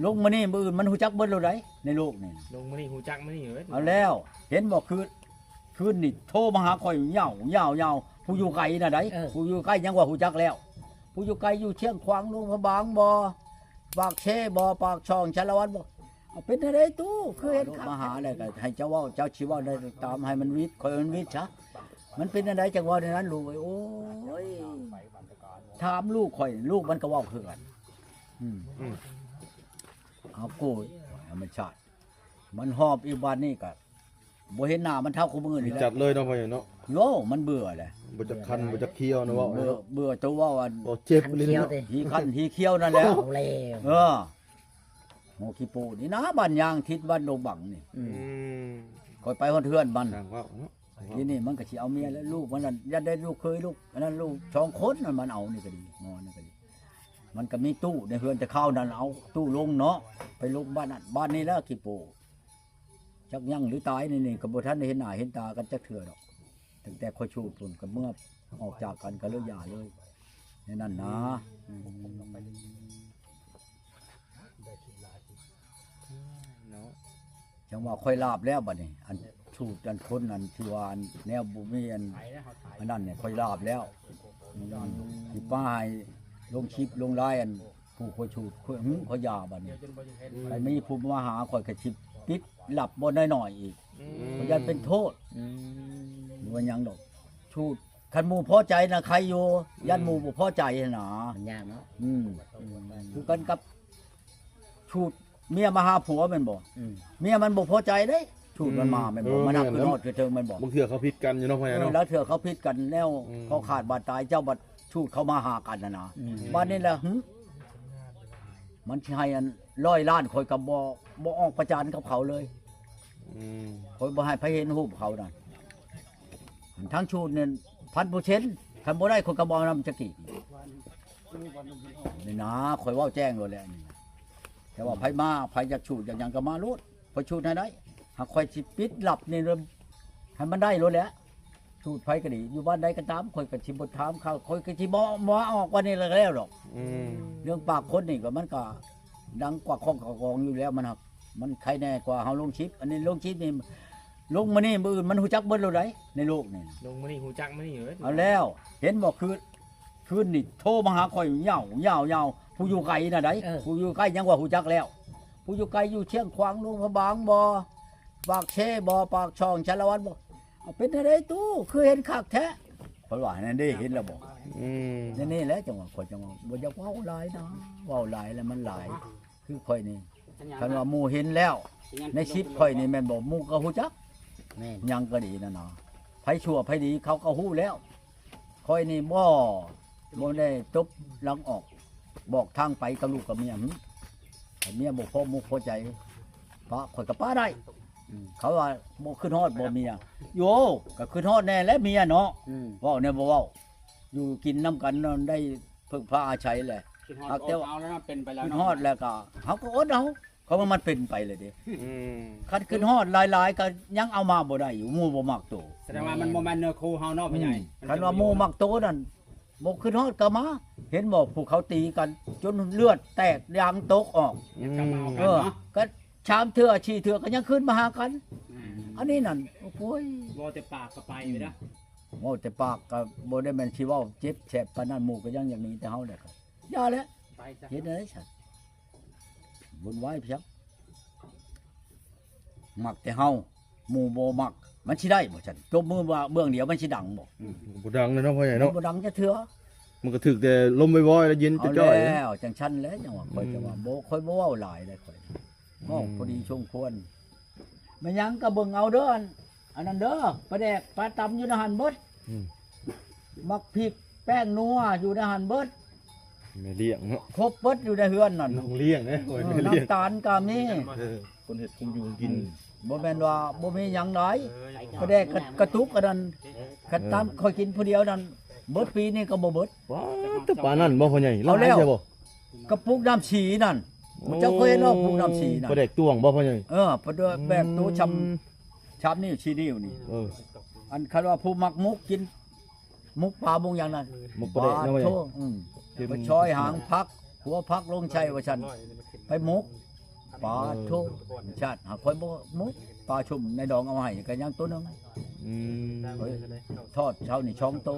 ລົງມື້ນີ້ ມື້ອື່ນມັນຮູ້ຈັກເບິດໂລດໃດ໋ ໃນໂລກນີ້ນະ. ລົງມື້ນີ້ຮູ້ຈັກມື້ນີ້ເບິດ. ເອົາແລ້ວ ເຫັນບໍ່ ຄືນ ຄືນນີ້ໂທມາຫາຂ້ອຍຍາວໆໆ ຜູ້ຢູ່ໄກນະໃດ໋ ເອີ ຜູ້ຢູ່ໃກ້ຍັງວ່າຮູ້ຈັກແລ້ວ ຜູ້ຢູ່ໄກຢູ່ຊຽງຂວາງ ຫຼວງພະບາງບໍ ປາກເຊບໍ ປາກຊ່ອງ ສາລະວັນບໍ ເອົາ ເປັນແນວໃດຕູ້ ຄືເຫັນຄັກ ມາຫາແລ້ວກໍໃຫ້ເຈົ້າເວົ້າ ເຈົ້າຊິເວົ້າໄດ້ຕາມໃຫ້ມັນວິດ ຂ້ອຍມັນວິດຊະ ມັນເປັນແນວໃດຈັ່ງເວົ້າແນວນັ້ນລູກເອີຍ. ໂອ້ຍ ຖາມລູກຂ້ອຍ ລູກມັນກໍເວົ້າຄືກັນ ອືມ ອືມ ເອົາໂກຍ ທຳມະຊາດ ມັນຫອບອີກ ບາດນີ້ກໍບໍ່ເຫັນໜ້າມັນເທົ່າຄູ່ມື້ນີ້ແຫຼະ ຈັດເລີຍເນາະ ພໍ່ໃຫຍ່ເນາະ. ໂຍ ມັນເບື່ອແຫຼະ ບໍ່ຈັກຄັນບໍ່ຈັກຄຽວນະ ເວົ້າ ເບື່ອ ເບື່ອໂຕເວົ້າອັນ ເວົ້າເຈັບອີ່ຫຼີເນາະ ຮີຄັນຮີຄຽວນັ້ນແຫຼະ. ເອົາແລ້ວ ເອີ ຫົວຂີ້ປູນີ້ນະ ບ້ານຍາງ ທິດບ້ານດົງບັງນີ້ ອືມ ຂ້ອຍໄປຮອດເຮືອນມັນ ຊ່າງເວົ້າເນາະ. ທີນີ້ມັນກໍຊິເອົາເມຍແລ້ວ ລູກມັນນັ້ນ ຢ້ານໄດ້ລູກເຂີຍ ລູກອັນນັ້ນ ລູກສອງຄົນນັ້ນ ມັນເອົານີ້ກໍດີ ໝໍນີ້ກໍດີ ມັນກໍມີຕູ້ໃນເຮືອນ ແຕ່ຄາວນັ້ນເອົາຕູ້ລົງເນາະ ໄປລົງບ້ານນັ້ນ ບ້ານນີ້ແລ້ວ ຂີ້ປູ ຈັກຍັງຫຼືຕາຍ ນີ້ ນີ້ກໍບໍ່ທັນໄດ້ເຫັນໜ້າເຫັນຕາກັນຈັກເທື່ອດອກ ຕັ້ງແຕ່ຂ້ອຍຊູດພຸ້ນ ກໍເມື່ອອອກຈາກກັນ ກໍເລີຍຢ່າເລີຍ ໃນນັ້ນນະ ອືມ. ເນາະ ຈັ່ງວ່າຂ້ອຍລາບແລ້ວບັດນີ້ ອັນສູດ ອັນຄົນ ອັນທີ່ວ່າ ອັນແນວບໍ່ມີ ອັນ ອັນນັ້ນນີ້ ຂ້ອຍລາບແລ້ວ ອືມ ຊິປາໃຫ້ລົງຄລິບລົງລາຍ ອັນຜູ້ຂ້ອຍສູດ ຂ້ອຍຫຶ ຂ້ອຍຢາບັດນີ້ ອືມ ໃຜມີຜູ້ມາຫາຂ້ອຍ ຂ້ອຍຊິປິດລັບບໍ່ນ້ອຍໆອີກ ອືມ ຂ້ອຍຢ້ານເປັນໂທດ ອືມ ບໍ່ວ່າຫຍັງດອກ ສູດ ຄັນໝູ່ພໍໃຈນະໄຄຢູ່ ຢ້ານໝູ່ບໍ່ພໍໃຈຫັ້ນນະ ມັນຍາກເນາະ ອືມ ອືມ ຄືກັນກັບສູດເມຍມາຫາຜົວແມ່ນບໍ່ ອືມ ເມຍມັນບໍ່ພໍໃຈເດ້ ສູດມັນມາແມ່ນບໍ່ ເອີ ມັນຫາກ ແມ່ນ ຂຶ້ນຮອດຂຶ້ນເທິງແມ່ນບໍ່ ບາງເທື່ອເຂົາຜິດກັນຢູ່ເນາະ ພໍ່ໃຫຍ່ເນາະ ລາງເທື່ອເຂົາຜິດກັນແລ້ວ ອືມ ເຂົາຂາດບາດຕາຍ ເຈົ້າບັດສູດເຂົາມາຫາກັນຫັ້ນນະ ອືມ ບາດນີ້ແຫຼະ ຫຶ ມັນຊິໃຫ້ອັນຮ້ອຍລ້ານ ຂ້ອຍກໍບໍ່ ບໍ່ອອກປະຈານກັບເຂົາເລີຍ ອືມ ຂ້ອຍບໍ່ໃຫ້ໃຜເຫັນຮູບເຂົານັ້ນ ທາງສູດນີ້ພັນເປີເຊັນ ຄັນບໍ່ໄດ້ຂ້ອຍກໍບໍ່ເອົານຳຈັກກີບ ນີ້ນະ ຂ້ອຍເວົ້າແຈ້ງໂລດແຫຼະ ແຕ່ວ່າໃຜມາ ໃຜຢາກສູດຢາກຫຍັງກໍມາໂລດ ຂ້ອຍສູດໃຫ້ໄດ້ ຫາກຂ້ອຍຊິປິດລັບນີ້ ໃຫ້ມັນໄດ້ໂລດແຫຼະ ສູດໃຜກໍດີ ຢູ່ບ້ານໃດກໍຕາມ ຂ້ອຍກໍຊິບໍ່ຖາມຂ່າວ ຂ້ອຍກໍຊິບໍ່ ບໍ່ອອກວ່ານີ້ແລ້ວດອກ ອືມ ເລື່ອງປາກຄົນນີ້ກໍ ມັນກໍດັງກວ່າຂອງກະກອງຢູ່ແລ້ວ ມັນຫາກ ມັນໄຄແນ່ກວ່າເຮົາລົງຄລິບ ອັນນີ້ລົງຄລິບນີ້ ລົງມື້ນີ້ ມື້ອື່ນມັນຮູ້ຈັກເບິດໂລດໃດ໋ ໃນໂລກນີ້ນະ ລົງມື້ນີ້ຮູ້ຈັກມື້ນີ້ເບິດ. ເອົາແລ້ວ ເຫັນບໍ່ ຄືນ ຄືນນີ້ໂທມາຫາຂ້ອຍຍາວໆໆ ຜູ້ຢູ່ໄກນະໃດ໋ ເອີ ຜູ້ຢູ່ໃກ້ຍັງວ່າຮູ້ຈັກແລ້ວ ຜູ້ຢູ່ໄກຢູ່ຊຽງຂວາງ ຫຼວງພະບາງບໍ ປາກເຊບໍ ປາກຊ່ອງ ສາລະວັນບໍ ເອົາ ເປັນແນວໃດຕູ້ ຄືເຫັນຄັກແທ້ ຂ້ອຍວ່ານັ້ນເດ້ ເຫັນແລ້ວບໍ ອືມ ແນວນີ້ແຫຼະ ຈັ່ງວ່າ ຂ້ອຍຈັ່ງວ່າບໍ່ຢາກເວົ້າຫຼາຍນະ ເວົ້າຫຼາຍແລ້ວມັນຫຼາຍ ຄືຂ້ອຍນີ້ ຄັນວ່າໝູ່ເຫັນແລ້ວ ໃນຄລິບຂ້ອຍນີ້ແມ່ນບໍ່ ໝູ່ກໍຮູ້ຈັກ ແມ່ນ ຫຍັງກໍດີນັ້ນນະ ໃຜຊົ່ວໃຜດີເຂົາກໍຮູ້ແລ້ວ ຂ້ອຍນີ້ບໍ່ ບໍ່ໄດ້ຕົບຫຼັງອອກ ບອກທາງໄປກັບລູກກັບເມຍ ຫຶ ໃຫ້ເມຍບໍ່ພໍມຸກພໍໃຈ ປະ ຂ້ອຍກໍປະໄດ້ ອືມ ເຂົາວ່າບໍ່ຄິດຮອດບໍ່ເມຍ ໂຢ ກໍຄິດຮອດແນ່ແຫຼະເມຍເນາະ ອືມ ເວົ້າແນ່ບໍ່ເວົ້າ ຢູ່ກິນນຳກັນນອນໄດ້ ເພິ່ງພາອາໄສແຫຼະ ຄິດຮອດ ຫາກແຕ່ວ່າ ເອົາແລ້ວເນາະ ເປັນໄປແລ້ວ ຄິດ ເນາະ ຮອດແລ້ວກໍ ເຮົາກໍອົດເອົາ ເພາະວ່າມັນເປັນໄປແລ້ວເດ້ ອືມ ຄັນຄິດຮອດຫຼາຍໆກໍຍັງເອົາມາບໍ່ໄດ້ຢູ່ ໝູ່ບໍ່ມັກໂຕ ສະແດງວ່າມັນບໍ່ແມ່ນເນື້ອຄູ່ເຮົາເນາະ ອືມ ພໍ່ໃຫຍ່ ຄັນວ່າໝູ່ມັກໂຕນັ້ນ ບໍ່ຄິດຮອດກໍມາ ເຫັນບໍ່ ພວກເຂົາຕີກັນຈົນເລືອດແຕກຢາງຕົກອອກ ອືມ ກໍມາເອົາກັນເນາະ ເອີ ກໍສາມເທື່ອສີ່ເທື່ອກໍຍັງຄືນມາຫາກັນ ອືມ ອັນນີ້ນັ້ນ ໂອ້ຍ ເວົ້າແຕ່ປາກກໍໄປ ອືມ ເດ້ ເວົ້າແຕ່ປາກກໍບໍ່ໄດ້ແມ່ນຊິເວົ້າເຈັບແສບປານນັ້ນ ໝູ່ກໍຍັງຢາກໜີແຕ່ເຮົາແຫຼະ ຢ່າແຫຼະ ໄປຊະ ເຮັດແນວໃດຊັ້ນ ວຸ່ນວາຍພຽງ ມັກແຕ່ເຮົາ ໝູ່ບໍ່ມັກ ມັນຊິໄດ້ບໍ່ຊັ້ນ ຕົບມືວ່າເບື້ອງດຽວມັນຊິດັງບໍ່ ອືມ ບໍ່ດັງເລີຍເນາະ ພໍ່ໃຫຍ່ເນາະ ມັນບໍ່ດັງຈັກເທື່ອ ມັນກໍຖືກແຕ່ລົມວອຍໆ ແລ້ວເຢັນຈ່ອຍໆ ເອົາແລ້ວ ຈັ່ງຊັ້ນແຫຼະ ຈັ່ງວ່າຂ້ອຍ ອືມ ຈັ່ງວ່າບໍ່ ຂ້ອຍບໍ່ເວົ້າຫຼາຍເດ້ຂ້ອຍ ເວົ້າ ອືມ ພໍດີສົມຄວນ ແມ່ນຫຍັງກໍເບິ່ງເອົາເດີ ອັນ ອັນນັ້ນເດີ ປາແດກປາຕຳຢູ່ໃນຫັ້ນເບິດ ອືມ ໝາກພິກແປ້ງນົວຢູ່ໃນຫັ້ນເບິດ ແມ່ລ້ຽງເນາະ ຄົບເບິດຢູ່ໃນເຮືອນນັ້ນ ນ້ອງລ້ຽງເດ້ ເອີ ແມ່ລ້ຽງ ນ້ຳຕານກໍມີ ເອີ ຄົນເຮັດຄົນຢູ່ຄົນກິນ ອືມ ບໍ່ແມ່ນວ່າບໍ່ມີຫຍັງຫຼາຍ ເອີ ປາແດກກະ ກະຕຸກອັນນັ້ນ ຄັນຕຳ ເອີ ຂ້ອຍກິນຜູ້ດຽວນັ້ນ ເບິດປີນີ້ກໍບໍ່ເບິດ ວ້າ ແຕ່ປານນັ້ນບໍ່ ພໍ່ໃຫຍ່ ເອົາແລ້ວ ຫຼາຍແທ້ບໍ່ ກະປຸກນ້ຳສີນັ້ນ ໂອ້ ເຈົ້າເຄີຍເຫັນບໍ່ ປຸກນ້ຳສີນັ້ນ ປາແດກຕວງບໍ່ ພໍ່ໃຫຍ່ ເອີ ປາແດກ ອືມ ແບບໂຕຊ່ຳ ຊ່ຳນິ້ວສີ່ນິ້ວນີ້ ເອີ ອັນຄັນວ່າຜູ້ມັກໝົກກິນ ໝົກປາໝົກຫຍັງນັ້ນ ໝົກປາແດກເນາະ ໂທ້ ອືມ ເປັນ ໄປຊອຍຫາງຜັກ ຫົວຜັກລົງໃສ່ວ່າຊັ້ນ ໄປໝົກ ປາໂທ ເອີ ຊາດຫາຂ້ອຍບໍ່ໝົກ ປາຊຸ່ມໃນດອງເອົາໃຫ້ກໍຍັງໂຕໜຶ່ງ ອືມ ຂ້ອຍທອດເຊົ້ານີ້ສອງໂຕ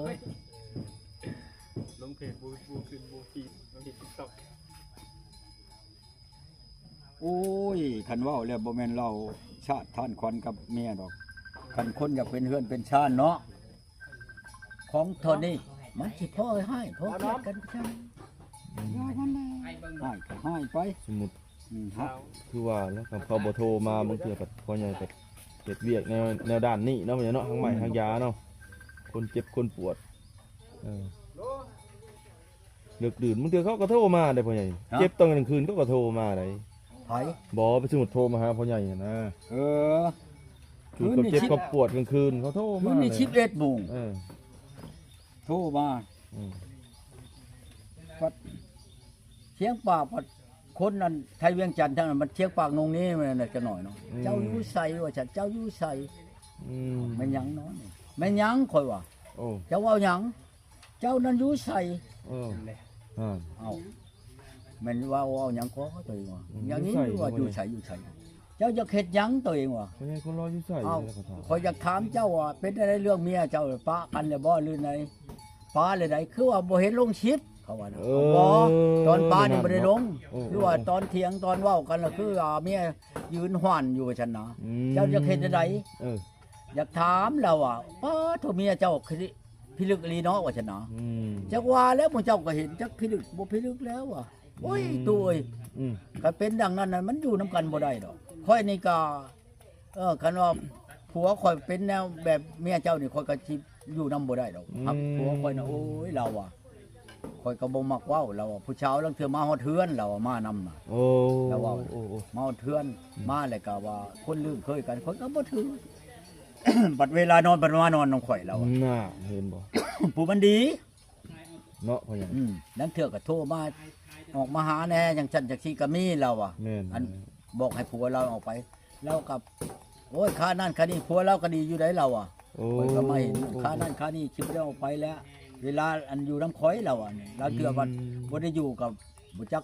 ລົງເພຈບໍ່ ບໍ່ຂຶ້ນ ບໍ່ຟີດ ລົງເພຈຕິກຕັອກ. ໂອ້ຍ ຄັນເວົ້າແລ້ວບໍ່ແມ່ນເລົ່າຊາດທ່ານຂວັນກັບເມຍດອກ ຄັນຄົນຢາກເປັນເຮືອນເປັນຊານເນາະ ຂອງເທົ່ານີ້ມັນຊິພໍໃຫ້ພໍກຽດກັນຈັ່ງ ອືມ ຢ່າມັນແຫຼະ ໃຫ້ກໍໃຫ້ໄປ ສົມມຸດ ອືມ ຄືວ່າແລ້ວ ຄັນເຂົາບໍ່ໂທມາ ບາງເທື່ອກໍພໍ່ໃຫຍ່ກໍເຮັດວຽກແນວ ແນວດ້ານນີ້ເນາະ ພໍ່ໃຫຍ່ເນາະ ທາງໄມ້ ອືມ ທາງຢາເນາະ ຄົນເຈັບຄົນປວດ ເອີ ເລິກດື່ນ ບາງເທື່ອເຂົາກໍໂທມາໄດ໋ພໍ່ໃຫຍ່ ຮະ ເຈັບຕອນກາງຄືນເຂົາກໍໂທມາໄດ໋ ໃຜ ບໍ່ ໄປສົມມຸດໂທມາຫາພໍ່ໃຫຍ່ຫັ້ນນະ ເອີ ຄືນນີ້ ເຂົາເຈັບ ສິບ ເຂົາປວດກາງຄືນ ເຂົາໂທມາ ຄືນນີ້ ເລີຍ ສິບເອັດໂມງ ເອີ ໂທມາ ອືມ ພັດ ສຽງປາກພັດ ຄົນນັ້ນໄທວຽງຈັນທາງນັ້ນ ມັນສຽງປາກນົງນີ້ ມັນຈັກໜ້ອຍເນາະ ອືມ ເຈົ້າຢູ່ໃສ ວ່າຊັ້ນ ເຈົ້າຢູ່ໃສ ອືມ ແມ່ນຫຍັງເນາະ ແມ່ນຫຍັງ ຂ້ອຍວ່າ ໂອ້ ເຈົ້າເວົ້າຫຍັງ ເຈົ້ານັ້ນຢູ່ໃສ ເອີ ເອົ້າ ແມ່ນວ່າເວົ້າຫຍັງກໍຕົວເອງວ່າ ອືມ ຢ່າງນີ້ ຢູ່ໃສ ວ່າຢູ່ໃສ ຢູ່ໃສ ເຈົ້າຢາກເຮັດຫຍັງຕົວເອງວ່າ ເຈົ້າຄົນລາວຢູ່ໃສ ເອົ້າ ຂ້ອຍຢາກຖາມເຈົ້າວ່າ ເປັນຈັ່ງໃດເລື່ອງເມຍເຈົ້າ ປະກັນແລ້ວບໍ່ ຫຼືໃດ ປະແລ້ວໃດ ຄືວ່າບໍ່ເຫັນລົງຄລິບ ເຂົາວ່ານະ ເອີ ບໍ່ ຕອນປະນີ້ບໍ່ໄດ້ລົງ ເອີ ຄືວ່າຕອນຖຽງຕອນເວົ້າກັນລະ ຄືວ່າເມຍຢືນຫວັ່ນຢູ່ ວ່າຊັ້ນນະ ອືມ ເຈົ້າຢາກເຮັດຈັ່ງໃດ ເອີ ຢາກຖາມລາວວ່າ ປາໂທ ເມຍເຈົ້າ ພິລຶກອີ່ຫຼີເນາະ ວ່າຊັ້ນນະ ອືມ ຈັກວ່າແລ້ວ ໝູ່ເຈົ້າກໍເຫັນ ຈັກພິລຶກບໍ່ພິລຶກແລ້ວວ່າ ໂອ້ຍ ອືມ ຕູ້ເອີຍ ອືມ ຄັນເປັນດັ່ງນັ້ນນະ ມັນຢູ່ນຳກັນບໍ່ໄດ້ດອກ ຂ້ອຍນີ້ກໍ ເອີ ຄັນວ່າຜົວຂ້ອຍເປັນແນວແບບເມຍເຈົ້ານີ້ ຂ້ອຍກໍຊິຢູ່ນຳບໍ່ໄດ້ດອກ ອືມ ຮັກຜົວຂ້ອຍນະ ໂອ້ຍ ລາວວ່າ ຂ້ອຍກໍບໍ່ມັກເວົ້າ ລາວວ່າ ຜູ້ສາວລາງເທື່ອມາຮອດເຮືອນ ລາວວ່າ ມານຳນະ ໂອ້ ລາວເວົ້າ ໂອ້ ໂອ້ ມາຮອດເຮືອນ ອືມ ມາແລ້ວກໍວ່າຄົນລືມເຄີຍກັນ ຂ້ອຍກໍບໍ່ຖື ບັດເວລານອນ ບັດມານອນນຳຂ້ອຍ ລາວວ່າ ນະ ເຫັນບໍ່ ຜູ້ມັນດີ ເນາະ ພໍ່ໃຫຍ່ ອືມ ລາງເທື່ອກໍໂທມາ ອອກມາຫາແດ່ ຈັ່ງຊັ້ນຈັ່ງຊີ້ກໍມີ ລາວວ່າ ແມ່ນ ອັນ ແມ່ນ ບອກໃຫ້ຜົວລາວອອກໄປ ລາວກໍ ໂອ້ຍ ຄ່ານັ້ນຄ່ານີ້ ຜົວລາວກໍດີຢູ່ໃດ ລາວວ່າ ໂອ້ ຂ້ອຍກໍມາເຫັນ ໂອ້ ຄ່ານັ້ນຄ່ານີ້ ຊິບໍ່ໄດ້ອອກໄປແລ້ວ ເວລາອັນຢູ່ນຳຂ້ອຍ ລາວວ່າ ລາງເທື່ອ ອືມ ບັດບໍ່ໄດ້ຢູ່ກໍບໍ່ຈັກ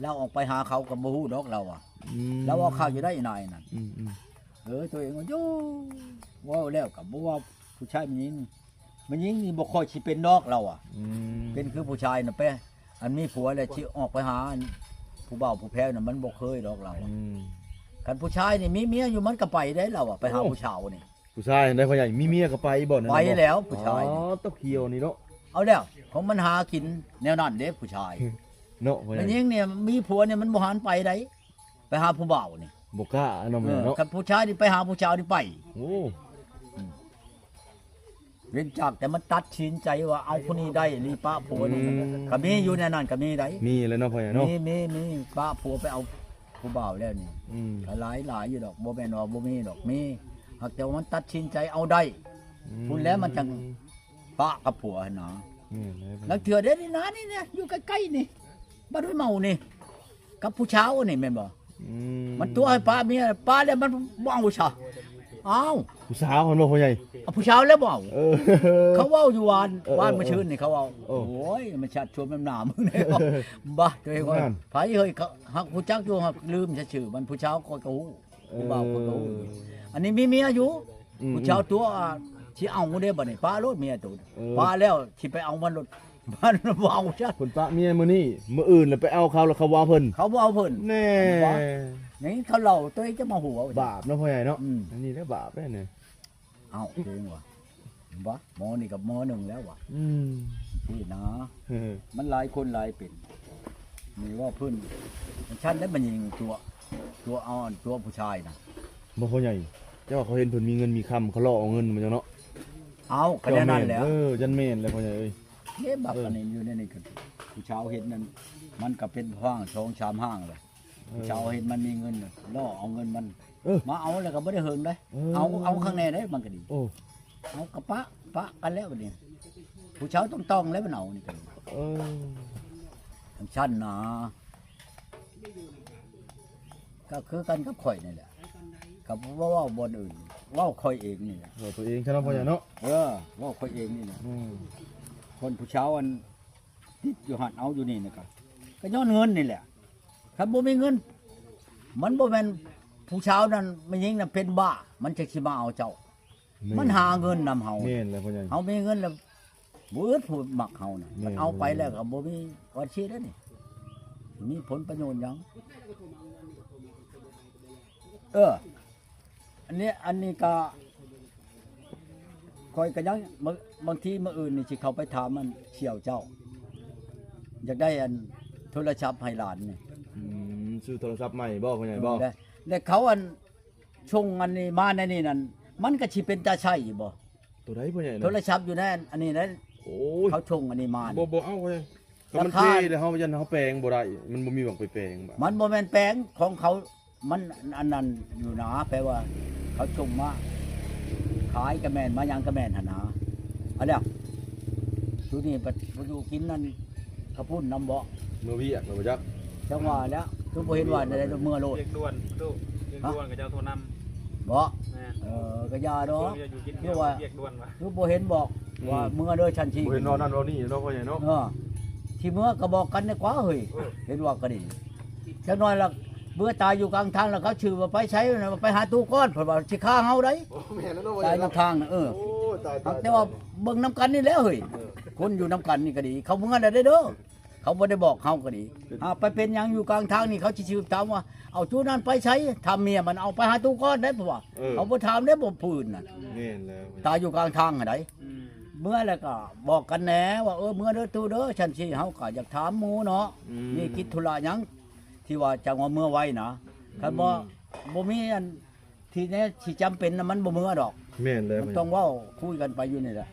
ລາວອອກໄປຫາເຂົາກໍບໍ່ຮູ້ດອກ ລາວວ່າ ອືມ ລາວເວົ້າຄັກຢູ່ໃດນາຍນັ້ນ ອືມໆ ເອີ ຕົວເອງວ່າ ໂຢ ເວົ້າແລ້ວກໍບໍ່ວ່າຜູ້ຊາຍຜູ້ຍິງ ແມ່ຍິງນີ້ບໍ່ຄ່ອຍຊິເປັນດອກ ລາວວ່າ ອືມ ເປັນຄືຜູ້ຊາຍນະ ໄປ ອັນມີຜົວແລ້ວຊິອອກໄປຫາ ອັນ ຜູ້ບ່າວຜູ້ແພ້ວນະ ມັນບໍ່ເຄີຍດອກ ລາວວ່າ ອືມ ຄັນຜູ້ຊາຍນີ້ມີເມຍຢູ່ ມັນກໍໄປໄດ້ ລາວວ່າ ໄປຫາ ໂອ້ ຜູ້ສາວນີ້ ຜູ້ຊາຍໄດ້ ພໍ່ໃຫຍ່ ມີເມຍກໍໄປບໍ່ນັ້ນ ໄປແລ້ວ ຜູ້ຊາຍ ອໍ ຕົກຂຽວນີ້ເນາະ ເອົາແລ້ວ ຂອງມັນຫາກິນແນວນັ້ນເດ້ ຜູ້ຊາຍ ເນາະ ພໍ່ໃຫຍ່ ແມ່ຍິງນີ້ມີຜົວນີ້ ມັນບໍ່ຫັນໄປໃດ ໄປຫາຜູ້ບ່າວນີ້ ບໍ່ກ້າເນາະ ເອີ ເນາະ ຄັນຜູ້ຊາຍນີ້ໄປຫາຜູ້ສາວນີ້ໄປ ໂອ້ ອືມ ເວັ້ນຈາກແຕ່ມັນຕັດສິນໃຈວ່າເອົາຜູ້ນີ້ໄດ້ອີ່ຫຼີ ປະຜົວນີ້ ອືມ ກໍມີຢູ່ໃນນັ້ນກໍມີໄດ໋ ມີແລ້ວເນາະ ພໍ່ໃຫຍ່ເນາະ ມີ ມີ ມີ ປະຜົວໄປເອົາຜູ້ບ່າວແລ້ວນີ້ ອືມ ກໍຫຼາຍ ຫຼາຍຢູ່ດອກ ບໍ່ແມ່ນວ່າບໍ່ມີດອກ ມີ ຫາກແຕ່ວ່າມັນຕັດສິນໃຈເອົາໄດ້ ອືມ ພຸ້ນແຫຼະ ມັນຈັ່ງປະກັບຜົວຫັ້ນນະ ແມ່ນແລ້ວ ລາງເທື່ອເດ້ນີ້ນະ ນີ້ ນີ້ ຢູ່ໃກ້ໆນີ້ ບ້ານຫ້ວຍເມົານີ້ ກັບຜູ້ສາວນີ້ແມ່ນບໍ່? ອືມ ມັນຕົວະໃຫ້ປະເມຍ ປະແລ້ວມັນບໍ່ເອົາຊະ ອ້າວ ຜູ້ສາວຫັ້ນບໍ່ ພໍ່ໃຫຍ່? ເອົາຜູ້ສາວແລ້ວບໍ່ເອົາ ເອີ ເຂົາເວົ້າຢູ່ວານ ເອີ ວານ ເອີ ມື້ຊືນນີ້ເຂົາເວົ້າ ເອີ ໂອ້ຍ ມັນຊັດຊວມນຳໜ້າມຶງແລ້ວ ເອີ ບາດ ຕົວເອງວ່າ ນັ້ນ ໃຜເຮີ້ຍ ເຂົາ ຮັກ ຮູ້ຈັກຢູ່ ຮັກລືມຊື່ໆ ມັນ ຜູ້ສາວຂ້ອຍກໍຮູ້ ເອີ ຜູ້ບ່າວຂ້ອຍກໍຮູ້ ເອີ ອັນນີ້ມີເມຍຢູ່ ອືມ ຜູ້ສາວຕົວະ ຊິເອົາເດ້ ບາດນີ້ປະໂລດເມຍໂຕ ເອີ ປະແລ້ວຊິໄປເອົາມັນໂລດ ມັນເວົ້າຊັ້ນ ເພິ່ນປະເມຍມື້ນີ້ ມື້ອື່ນລະໄປເອົາເຂົາ ລະເຂົາບໍ່ເອົາເພິ່ນ ເຂົາບໍ່ເອົາເພິ່ນ ແນ່ ຢ່າງນີ້ເຂົາເລົ່າ ຕົວເອງຈະມາຫົວ ບາບເນາະ ພໍ່ໃຫຍ່ເນາະ ອືມ ອັນນີ້ແຫຼະບາບເດ້ນີ້ ເອົ້າ ເອງວ່າ ບໍ່ ໝໍນີ້ກໍໝໍໜຶ່ງແລ້ວວ່າ ອືມ ນີ້ນະ ເອີ ມັນຫຼາຍຄົນຫຼາຍເປັນ ນີ້ເວົ້າພື້ນ ມັນຊັ້ນໄດ້ ມັນຍິງຕົວະ ຕົວະເອົາ ຕົວະຜູ້ຊາຍນະ ບໍ່ ພໍ່ໃຫຍ່ ເຈົ້າວ່າເຂົາເຫັນເພິ່ນມີເງິນມີຄຳ ເຂົາຫຼອກເອົາເງິນມາເຈົ້າເນາະ ເອົ້າ ກໍແນວນັ້ນແຫຼະ ເອີ ຈັ່ນແມ່ນແຫຼະ ພໍ່ໃຫຍ່ເອີຍ ເດ້ ບັກ ເອີ ອັນນີ້ຢູ່ໃນນີ້ກໍ ຜູ້ສາວເຫັນນັ້ນ ມັນກໍເປັນຫ້າງ ສອງສາມຫ້າງແຫຼະ ເອີ ຜູ້ສາວເຫັນມັນມີເງິນ ຫຼອກເອົາເງິນມັນ ເອີ ມາເອົາແລ້ວກໍບໍ່ໄດ້ເຫິງເດ້ ເອີ ເອົາ ເອົາຂ້າງແນ່ເດ້ ມັນກໍດີ ໂອ້ ເອົາກໍປະ ປະກັນແລ້ວບັດນີ້ ຜູ້ສາວຕ້ອງໆ ແລ້ວມັນເອົານີ້ກໍ ເອີ ຈັ່ງຊັ້ນນະ ກໍຄືກັນກັບຂ້ອຍນີ້ແຫຼະ ກໍບໍ່ເວົ້າບ່ອນອື່ນ ເວົ້າຂ້ອຍເອງນີ້ແຫຼະ ເວົ້າຕົວເອງຊະເນາະ ພໍ່ໃຫຍ່ເນາະ ເອີ ເວົ້າຂ້ອຍເອງນີ້ແຫຼະ ອືມ ຄົນຜູ້ສາວອັນຕິດຢູ່ຫັ້ນ ເອົາຢູ່ນີ້ນະ ກໍ ກໍຍ້ອນເງິນນີ້ແຫຼະ ຄັນບໍ່ມີເງິນ ມັນບໍ່ແມ່ນຜູ້ຊາວນັ້ນ ແມ່ຍິງນັ້ນເປັນບ້າ ມັນຈັ່ງຊິມາເອົາເຈົ້າ. ແມ່ນ ມັນຫາເງິນນຳເຮົາ ແມ່ນແລ້ວພໍ່ໃຫຍ່ ເຮົາມີເງິນແລ້ວບໍ່ອຶດຜູ້ມັກເຮົານະ ແມ່ນ ມັນເອົາໄປແລ້ວກໍບໍ່ມີວັນຊີແລ້ວນີ້ ມີຜົນປະໂຫຍດຫຍັງ. ເອີ ອັນນີ້ ອັນນີ້ກໍ ຂ້ອຍກໍຍັງ ບາງ ບາງທີມື້ອື່ນນີ້ຊິເຂົ້າໄປຖາມອັນສ່ຽວເຈົ້າ ຢາກໄດ້ອັນໂທລະສັບໃຫ້ຫຼານນີ້. ອືມ ຊື້ໂທລະສັບໃໝ່ບໍ່ ພໍ່ໃຫຍ່ບໍ່? ເອີ ແລະ ແລະເຂົາອັນ ສົ່ງອັນນີ້ມາໃນນີ້ນັ້ນ ມັນກໍຊິເປັນຕາໃຊ້ຢູ່ບໍ່? ໂຕໃດພໍ່ໃຫຍ່ນະ? ໂທລະສັບຢູ່ໃນອັນ ອັນນີ້ນະ. ໂອ້ຍ ເຂົາສົ່ງອັນນີ້ມາ ບໍ່ ບໍ່ເອົາເລີຍ. ຄັນມັນເພແລ້ວ ເຮົາຢ້ານເຮົາແປງບໍ່ໄດ້ ມັນບໍ່ມີໝ່ອງໄປແປງ. ມັນບໍ່ແມ່ນແປງຂອງເຂົາ ມັນອັນນັ້ນຢູ່ນາ ແປວ່າເຂົາສົ່ງມາຂາຍກໍແມ່ນ ມາຫຍັງກໍແມ່ນຫັ້ນນາ. ອັນເດ ຊຸດນີ້ໄປຢູ່ກິນນັ້ນ ເຂົ້າປຸ້ນນຳບໍ່? ເມືອວຽກແລ້ວບໍ່ຈັກ. ຈັ່ງວ່າແລ້ວ ຄືບໍ່ເຫັນວ່າໃດໆ ເມືອໂລດ. ວຽກດ່ວນ ວຽກດ່ວນ ເຂົາເຈົ້າໂທນຳ. ບໍ່? ແມ່ນ. ເອີ ກໍຢ່າດອກ ຄືວ່າ ວຽກດ່ວນວ່າ ຄືບໍ່ເຫັນບອກ ອືມ ວ່າເມືອເດີຊັ້ນຊີ້ ບໍ່ເຫັນເວົ້ານັ້ນເວົ້ານີ້ເນາະ ພໍ່ໃຫຍ່ເນາະ. ເອີ ຊິເມືອກໍບອກກັນດີກວ່າເຮີ້ຍ. ເອີ ເຫັນວ່າກໍດີ ຈັກໜ້ອຍລະເມືອຕາຍຢູ່ກາງທາງ ລະເຂົາຊື່ວ່າໄປໃສ ໄປຫາຕູ້ກ່ອນ ເພິ່ນວ່າຊິຂ້າເຮົາໄດ໋. ໂອ້ ແມ່ນແລ້ວເນາະ ຕາຍນຳທາງນະ. ເອີ ໂອ້ ຕາຍ ຕາຍ ແຕ່ວ່າເບິ່ງນຳກັນນີ້ແຫຼະເຮີ້ຍ. ເອີ ຄົນຢູ່ນຳກັນນີ້ກໍດີ ເຂົາເມືອແລ້ວເດ້ເດີ ເຂົາບໍ່ໄດ້ບອກເຮົາກໍດີ. ຫາໄປເປັນຫຍັງຢູ່ກາງທາງນີ້ ເຂົາຊິສືບຖາມວ່າ ເອົາຕູ້ນັ້ນໄປໃສ? ຖາມເມຍມັນ ເອົາໄປຫາຕູ້ກ່ອນໄດ໋ ເພາະວ່າ ເອີ ເຂົາບໍ່ຖາມເດ້ ບໍ່ຜື່ນນະ. ແມ່ນແລ້ວ ຕາຍຢູ່ກາງທາງຫັ້ນໃດ໋. ອືມ ເມືອແລ້ວກໍບອກກັນແດ່ວ່າ ເອີ ເມືອເດີຕູ້ເດີ ຊັ້ນຊີ້ ເຮົາກໍຢາກຖາມໝູ່ເນາະ. ອືມ ມີກິດທຸລະຫຍັງ ທີ່ວ່າຈັ່ງວ່າເມືອໄວນະ. ອືມ ຄັນບໍ່ ບໍ່ມີອັນ ທີ່ແນ່ທີ່ຈຳເປັນນະ ມັນບໍ່ເມືອດອກ. ແມ່ນແລ້ວ ມັນຕ້ອງເວົ້າຄຸຍກັນໄປຢູ່ນີ້ແຫຼະ.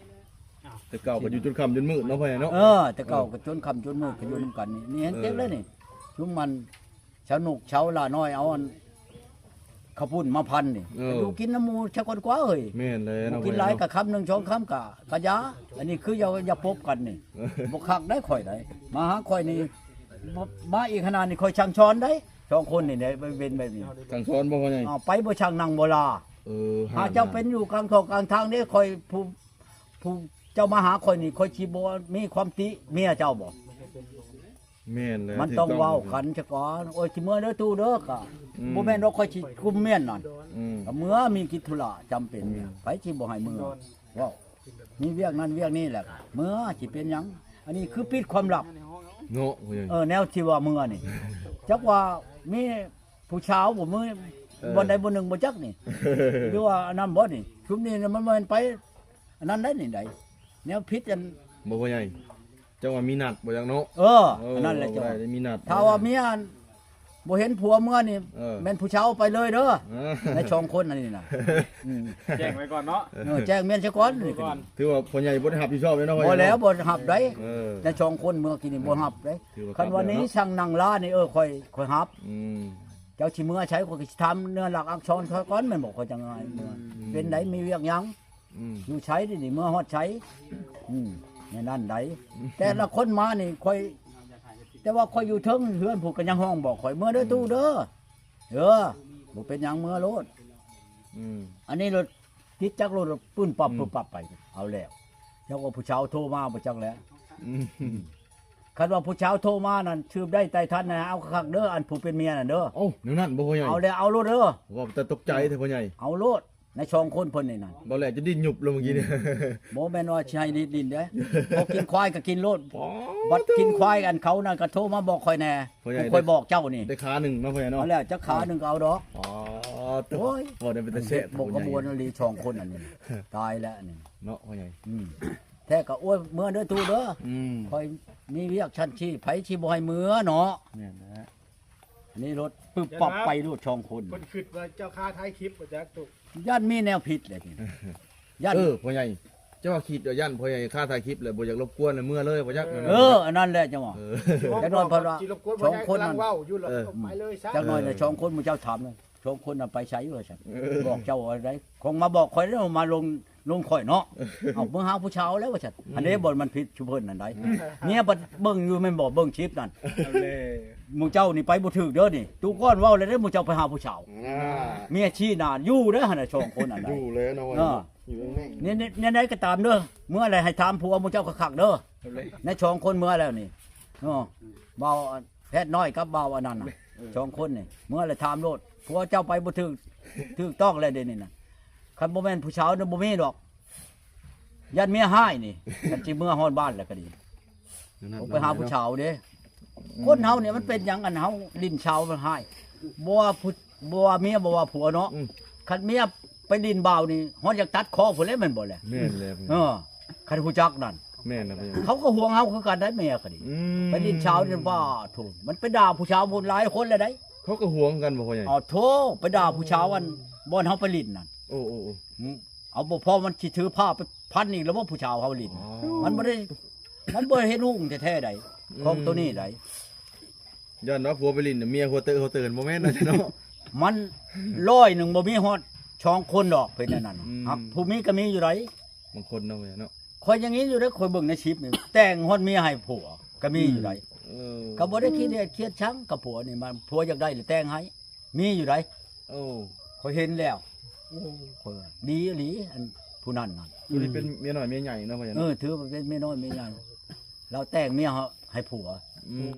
ແຕ່ເກົ່າກໍຢູ່ຈົນຄ່ຳຈົນມືດເນາະ ພໍ່ໃຫຍ່ເນາະ. ເອີ ແຕ່ເກົ່າ ເອີ ກໍຈົນຄ່ຳຈົນມືດ ກໍຢູ່ນຳກັນນີ້ ນີ້ແຮງເຈັບເລີຍນີ້. ເອີ ຊຸມມັນຊາວໜຸກຊາວຫຼ້ານ້ອຍ ເອົາອັນເຂົ້າປຸ້ນມາພັນນີ້. ເອີ ຢູ່ກິນນຳໝູ່ຊະກ່ອນກວ່າເອີຍ. ແມ່ນແລ້ວ ບໍ່ກິນຫຼາຍ ເນາະ ກໍຄຳໜຶ່ງສອງຄຳກໍ ກໍຢ່າ. ອັນນີ້ຄືຢ່າ ຢ່າປົບກັນນີ້. ເອີ ບໍ່ຄັກໄດ໋ ຂ້ອຍໄດ໋ ມາຫາຂ້ອຍນີ້ ມາອີກຂະໜາດນີ້ ຂ້ອຍສັ່ງສອນໄດ໋. ສອງຄົນນີ້ໄດ໋ ເປັນແບບນີ້ ສັ່ງສອນບໍ່ ພໍ່ໃຫຍ່? ເອົາໄປບໍ່ຊ່າງນັ່ງບໍ່ລາ. ເອີ ຫາເຈົ້າເປັນຢູ່ກາງທ່ອງກາງທາງເດ້ ຂ້ອຍຜູ້ ຜູ້ເຈົ້າມາຫາຂ້ອຍນີ້ ຂ້ອຍຊິບໍ່ມີຄວາມຕິເມຍເຈົ້າບໍ່? ແມ່ນແລ້ວ ມັນຕ້ອງເວົ້າກັນຊະກ່ອນ. ໂອ້ຍ ຊິເມືອເດີຕູ້ເດີ ກໍ ອືມ ບໍ່ແມ່ນວ່າຂ້ອຍຊິກຸມເມຍນັ້ນ. ອືມ ກໍເມືອ ມີກິດທຸລະຈຳເປັນ. ອືມ ໃຜຊິບໍ່ໃຫ້ເມືອ ເວົ້າ ມີວຽກນັ້ນວຽກນີ້ແຫຼະ ເມືອ ຊິເປັນຫຍັງ? ອັນນີ້ຄືປິດຄວາມລັບເນາະ. ເອີ ແນວທີ່ວ່າເມືອນີ້ ຈັກວ່າມີຜູ້ສາວບໍ່ ມີ ເອີ ບ່ອນໃດບ່ອນໜຶ່ງບໍ່ຈັກນີ້ ຫຼືວ່າອັນນັ້ນບໍ່ນີ້. ຊຸມນີ້ມັນບໍ່ແມ່ນໄປອັນນັ້ນໄດ໋ນີ້ໃດ໋ ແນວຜິດອັນ ບໍ່ ພໍ່ໃຫຍ່ ເຈົ້າວ່າມີນັດບໍ່ຈັກເນາະ. ເອີ ເອີ ອັນນັ້ນແຫຼະ ເຈົ້າວ່າມີນັດ. ຖ້າວ່າມີອັນ ບໍ່ເຫັນຜົວເມືອນີ້ ເອີ ແມ່ນຜູ້ສາວໄປເລີຍເດີ. ເອີ ໃນສອງຄົນອັນນີ້ນະ. ອືມ ແຈ້ງໄວ້ກ່ອນເນາະ. ເອີ ແຈ້ງເມຍຊະກ່ອນ. ຖືວ່າພໍ່ໃຫຍ່ບໍ່ໄດ້ຮັບຜິດຊອບເລີຍເນາະ. ບໍ່ແລ້ວ ບໍ່ຮັບໄດ໋. ເອີ ໃນສອງຄົນເມືອກີ້ນີ້ບໍ່ຮັບໄດ໋. ຄັນວ່ານີ້ສັ່ງນັ່ງລານີ້ ເອີ ຂ້ອຍ ຂ້ອຍຮັບ. ອືມ ເຈົ້າຊິເມືອໃສ ຂ້ອຍກໍຊິຖາມເນື້ອຫຼັກອັກສອນຂ້ອຍກ່ອນ ແມ່ນບໍ່? ຂ້ອຍຈັ່ງວ່າເມືອ. ອືມ ເປັນໃດ ມີວຽກຫຍັງ? ອືມ ຢູ່ໃສເດນີ້ ເມືອຮອດໃສ? ອືມ ແນວນັ້ນໃດ໋. ແຕ່ລະຄົນມານີ້ ຂ້ອຍ ແຕ່ວ່າຂ້ອຍຢູ່ເທິງເຮືອນພຸ້ນ ກໍຍັງຮ້ອງບອກຂ້ອຍ ເມືອເດີຕູ້ເດີ. ເອີ ບໍ່ເປັນຫຍັງ ເມືອໂລດ. ອືມ ອັນນີ້ໂລດ ຕິດຈັກໂລດ ປຶ້ມປັບ ອືມ ປຶ້ມປັບໄປ. ເອົາແລ້ວ ຈັກວ່າຜູ້ສາວໂທມາບໍ່ຈັກແຫຼະ. ອືມ ຄັນວ່າຜູ້ສາວໂທມານັ້ນ ສືບໄດ້ໄຕ່ທັນນະ ເອົາຄັກໆເດີ ອັນຜູ້ເປັນເມຍນັ້ນເດີ. ເອົ້າ ແນວນັ້ນບໍ່ ພໍ່ໃຫຍ່? ເອົາແລ້ວ ເອົາໂລດເດີ. ເວົ້າແຕ່ຕົກໃຈແທ້ ພໍ່ໃຫຍ່. ເອົາໂລດ. ໃນສອງຄົນເພິ່ນນີ້ນະ ບໍ່ແຫຼະ ຈະດິ້ນຍຸບແລ້ວເມື່ອກີ້ນີ້. ອືມ ບໍ່ແມ່ນວ່າຊິໃຫ້ດິ້ນເດ້ ເຂົາກິນຄວາຍກໍກິນໂລດ. ອໍ ບັດກິນຄວາຍອັນເຂົານັ້ນກໍໂທມາບອກຂ້ອຍແດ່. ຜູ້ຂ້ອຍບອກເຈົ້ານີ້ ໄດ້ຂາໜຶ່ງເນາະ ພໍ່ໃຫຍ່ເນາະ. ເອົາແລ້ວ ຈັກຂາໜຶ່ງກໍເອົາດອກ. ອໍ ໂອ້ຍ ເວົ້າໄດ້ເປັນຕາແຊບ ເຮັດບໍ່ຂະບວນອີ່ຫຼີສອງຄົນອັນນີ້ ຕາຍແລ້ວອັນນີ້ເນາະ ພໍ່ໃຫຍ່. ອືມ ແທ້ກໍ ໂອ້ຍ ເມືອເດີຕູ້ເດີ. ອືມ ຂ້ອຍມີວຽກຊັ້ນຊີ້ ໃຜຊິບໍ່ໃຫ້ເມືອເນາະ. ແມ່ນແລ້ວ ອັນນີ້ໂລດ ປຶບປັບໄປໂລດສອງຄົນ. ເພິ່ນຄິດວ່າເຈົ້າຄ້າຖ່າຍຄລິບບໍ່ຈັກຕຸ ຢ້ານມີແນວຜິດແຫຼະນີ້ ຢ້ານ. ເອີ ພໍ່ໃຫຍ່ ເຈົ້າວ່າຄິດວ່າຢ້ານພໍ່ໃຫຍ່ຄ້າຖ່າຍຄລິບແລ້ວບໍ່ຢາກລົບກວນ ແລ້ວເມືອເລີຍບໍ່ຈັກ. ເອີ ເອີ ອັນນັ້ນແຫຼະ ເຈົ້າວ່າ. ເອີ ຈັກໜ້ອຍເພິ່ນວ່າສອງຄົນນັ້ນ ເວົ້າຢູ່ແລ້ວ ເອີ ໄປເລີຍຊະ. ຈັກໜ້ອຍແລ້ວ ເອີ ສອງຄົນໝູ່ເຈົ້າຖາມ ສອງຄົນນະໄປໃສວ່າຊັ້ນ. ເອີ ບອກເຈົ້າວ່າໃດ ຄົງມາບອກຂ້ອຍແລ້ວ ມາລົງ ລົງຂ້ອຍເນາະ. ເອີ ເອົາ ເມືອຫາຜູ້ສາວແລ້ວວ່າຊັ້ນ. ອືມ ອັນນີ້ບ່ອນມັນຜິດຊຸເພິ່ນນັ້ນໃດ໋. ເອີ ເມຍບັດເບິ່ງຢູ່ແມ່ນບໍ່ ເບິ່ງຄລິບນັ້ນ. ເອົາແລ້ວ ໝູ່ເຈົ້ານີ້ໄປບໍ່ຖືກເດີນີ້ ຕູກ້ອນເວົ້າແລ້ວເດ້ ໝູ່ເຈົ້າໄປຫາຜູ້ສາວ. ອ່າ ເມຍຊີ້ໜ້າຢູ່ເດ້ຫັ້ນນະ ສອງຄົນນັ້ນ. ຢູ່ແລ້ວເນາະ. ເອີ ຢູ່ແມ່ງໆ ແນວໃດກໍຕາມເດີ ເມືອແລ້ວໃຫ້ຖາມຜົວໝູ່ເຈົ້າຄັກໆເດີ. ເອົາແລ້ວ ໃນສອງຄົນເມືອແລ້ວນີ້ເນາະ ບ່າວແພດນ້ອຍກັບບ່າວອັນນັ້ນນະ. ສອງຄົນນີ້ ເມື່ອລະຖາມໂລດ ຜົວເຈົ້າໄປບໍ່ຖືກ ຖືກຕ້ອງແລ້ວເດນີ້ນະ. ຄັນບໍ່ແມ່ນຜູ້ສາວນະ ບໍ່ມີດອກ ຢ້ານເມຍຮ້າຍນີ້ ຄັນຊິເມືອຮອດບ້ານແລ້ວກໍດີ ແນວນັ້ນ ໄປຫາຜູ້ສາວເດ້. ອືມ ຄົນເຮົານີ້ມັນເປັນຫຍັງ ອັນເຮົາຫຼິ້ນສາວມັນຮ້າຍ ບໍ່ວ່າຜູ້ ບໍ່ວ່າເມຍ ບໍ່ວ່າຜົວເນາະ. ອືມ ຄັນເມຍໄປຫຼິ້ນບ່າວນີ້ ຮອດຢາກຕັດຄໍພຸ້ນແຫຼະ ແມ່ນບໍ່ແຫຼະ? ແມ່ນແຫຼະ ເອີ ຄັນຮູ້ຈັກນັ້ນ ແມ່ນແຫຼະ ເຂົາກໍຫວງເຮົາຄືກັນໄດ໋ ເມຍກໍດີ. ອືມ ໄປຫຼິ້ນສາວນີ້ ປາໂທ້ ມັນໄປດ່າຜູ້ສາວພຸ້ນຫຼາຍຄົນແລ້ວໄດ໋. ເຂົາກໍຫວງກັນບໍ່ພໍ່ໃຫຍ່? ເອົາໂທ້ ໄປດ່າຜູ້ສາວອັນ ບ່ອນເຮົາໄປຫຼິ້ນນັ້ນ. ໂອ້ ໂອ້ ໂອ້ ອືມ ເອົາ ບໍ່ພໍມັນຊິຖືພາໄປພັນອີກແລ້ວບໍ່ ຜູ້ສາວເຮົາຫຼິ້ນ. ອໍ ມັນບໍ່ໄດ້ ມັນບໍ່ເຫັນຮຸ່ງແທ້ໆໃດ ອືມ ຂອງໂຕນີ້ໃດ. ຢ້ານວ່າຜົວໄປຫຼິ້ນ ເມຍຫົວເຕີຫົວເຕີນ ບໍ່ແມ່ນນະເນາະ. ມັນຮ້ອຍໜຶ່ງບໍ່ມີຮອດສອງຄົນດອກ ເປັນອັນນັ້ນ. ອືມ ຫາກຜູ້ມີກໍມີຢູ່ໃດ໋ ບາງຄົນເນາະ ແມ່ເນາະ. ຂ້ອຍຍັງເຫັນຢູ່ເດ້ ຂ້ອຍເບິ່ງໃນຄລິບນີ້ ແຕ່ງຮອດເມຍໃຫ້ຜົວກໍມີຢູ່ໃດ໋. ອືມ ເອີ ກໍບໍ່ໄດ້ຂີ້ດຽດຄຽດຊັງກັບຜົວນີ້ ມັນ ຜົວຢາກໄດ້ລະແຕ່ງໃຫ້ ມີຢູ່ໃດ໋. ໂອ້ ຂ້ອຍເຫັນແລ້ວ ໂອ້ ຂ້ອຍວ່າດີອີ່ຫຼີ ອັນຜູ້ນັ້ນນັ້ນ. ຜູ້ນີ້ເປັນເມຍນ້ອຍເມຍໃຫຍ່ເນາະ ພໍ່ໃຫຍ່ເນາະ. ເອີ ຖືວ່າເປັນເມຍນ້ອຍເມຍໃຫຍ່ ລາວແຕ່ງເມຍໃຫ້ຜົວ. ອືມ